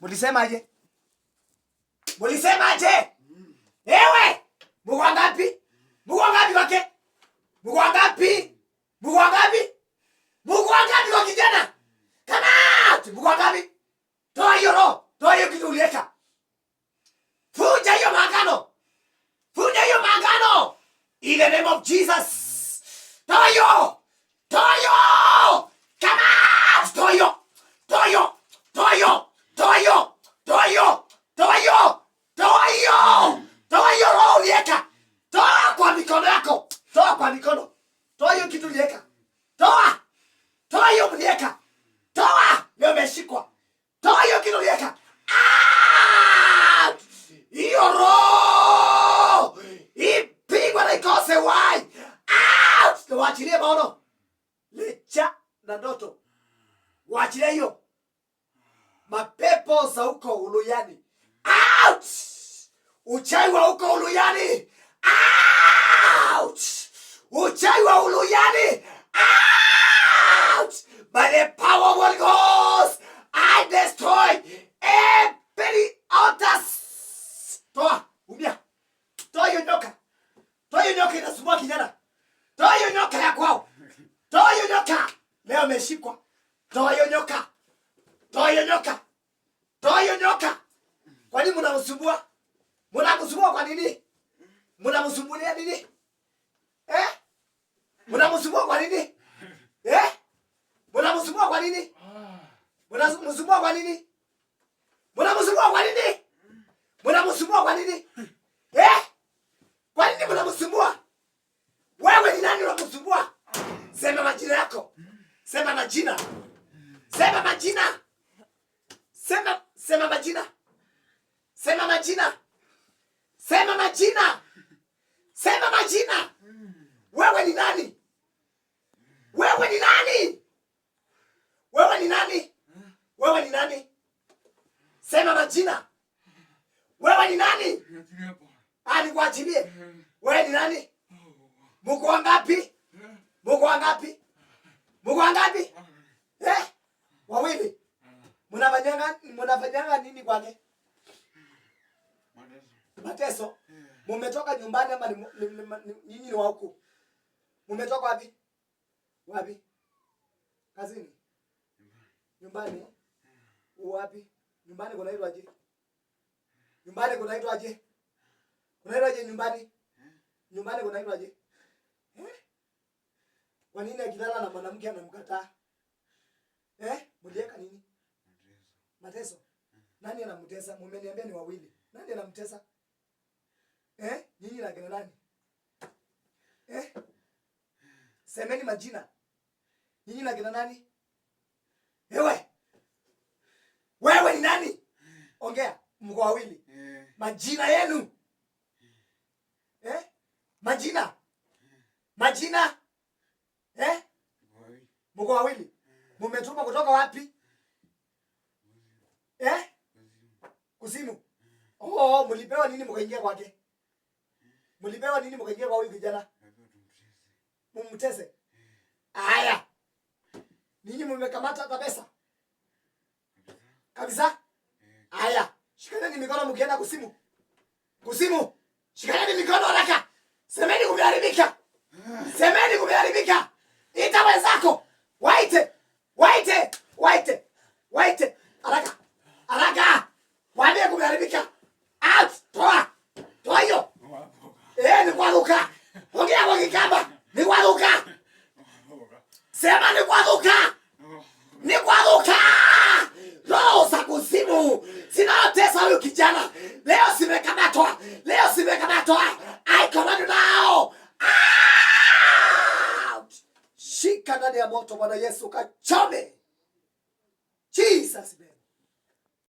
Mulisemaje? Mulisemaje? Ewe, muko wangapi? Muko wangapi wake? Muko wangapi? Muko wangapi? Muko wangapi kwa kijana? Come out! Muko wangapi? Toa hiyo roho, toa hiyo kitu uliweka. Vunja hiyo maagano. Vunja hiyo maagano. In the name of Jesus. Toa hiyo. Toa hiyo. Come out! Toa hiyo. Toa hiyo. Toa hiyo. Toa hiyo. Toa hiyo. Toa hiyo. Toa hiyo. Toa hiyo roho uliweka. Toa kwa mikono yako. Toa kwa mikono. Toa hiyo kitu uliweka. Toa. Toa hiyo mliweka. Toa. Leo umeshikwa. Toa hiyo kitu uliweka. Out! Hiyo roho ipigwe na ikose uhai. Out! Na waachilie maono. Licha na ndoto. Waachilie hiyo. Mapepo za huko Uluyani. Out! Uchawi wa huko Uluyani. Out! Uchawi wa Uluyani. Out! By the power of Holy Ghost, I destroy every altars. Toa, umia. Toa hiyo nyoka. Toa hiyo nyoka inasumbua kijana. Toa hiyo nyoka ya kwao. Toa hiyo nyoka. Leo ameshikwa. Toa hiyo nyoka. Toa hiyo nyoka. Toa hiyo nyoka. Kwa nini mnamsumbua? Mnamsumbua kwa nini? Mnamsumbulia nini? Eh? Mnamsumbua kwa nini? Eh? Mnamsumbua kwa nini? Mnamsumbua kwa nini? Mnamsumbua kwa nini? Mnamsumbua kwa nini? Eh? Kwa nini mnamsumbua? Wewe ni nani unamsumbua? Sema majina yako. Sema majina. Sema majina. Sema majina. Sema majina. Sema majina. Sema majina. Wewe ni nani? Wewe ni nani? Wewe ni nani? Wewe ni nani? Sema majina. Wewe ni nani? Ah, nikuachilie. Wewe ni nani? Muko wangapi? Muko wangapi? Muko wangapi? Eh? Wawili. Mnafanyanga nini kwake? Mateso. Mumetoka nyumbani ama nyinyi ni wa huku? Mumetoka wapi? Wapi? Kazini? Nyumbani? Wapi? Nyumbani kunaitwaje? Nyumbani kunaitwaje? Kunaitwaje nyumbani? Nyumbani kunaitwaje? Eh? Kwa nini akilala na mwanamke anamkataa? Eh? Mlieka nini? Mateso. Nani anamtesa? Mumeniambia ni wawili. Nani anamtesa? Eh? Nyinyi na kina nani? Eh? Semeni majina. Nyinyi na kina nani? Ewe. Wewe ni nani? Ongea. Mko wawili. Majina yenu. Eh? Majina. Majina. Eh? Mko wawili. Mumetuma kutoka wapi? Eh? Kuzimu. Oh, mlipewa nini mkaingia kwake? Mlipewa nini mkaingia kwa huyu kijana? Mumtese. Aya. Ninyi mmekamata hata pesa? Kabisa? Aya. Shikaneni mikono mkienda kuzimu. Kuzimu. Shikaneni mikono haraka. Semeni kumeharibika. Semeni kumeharibika. Ita wenzako. Waite. Waite. Waite. Waite. Haraka. Haraka. Waambie kumeharibika. Out. Toa. Toa hiyo. Eh, ni kwaruka. Ongea kwa Kikamba. Ni kwaruka. Sema ni kwaruka. Ni kwaruka. Roho za kuzimu zinayotesa huyu kijana leo zimekamatwa, leo zimekamatwa. I command you now. Out. Shika ndani ya moto Bwana Yesu kachome. Jesus name.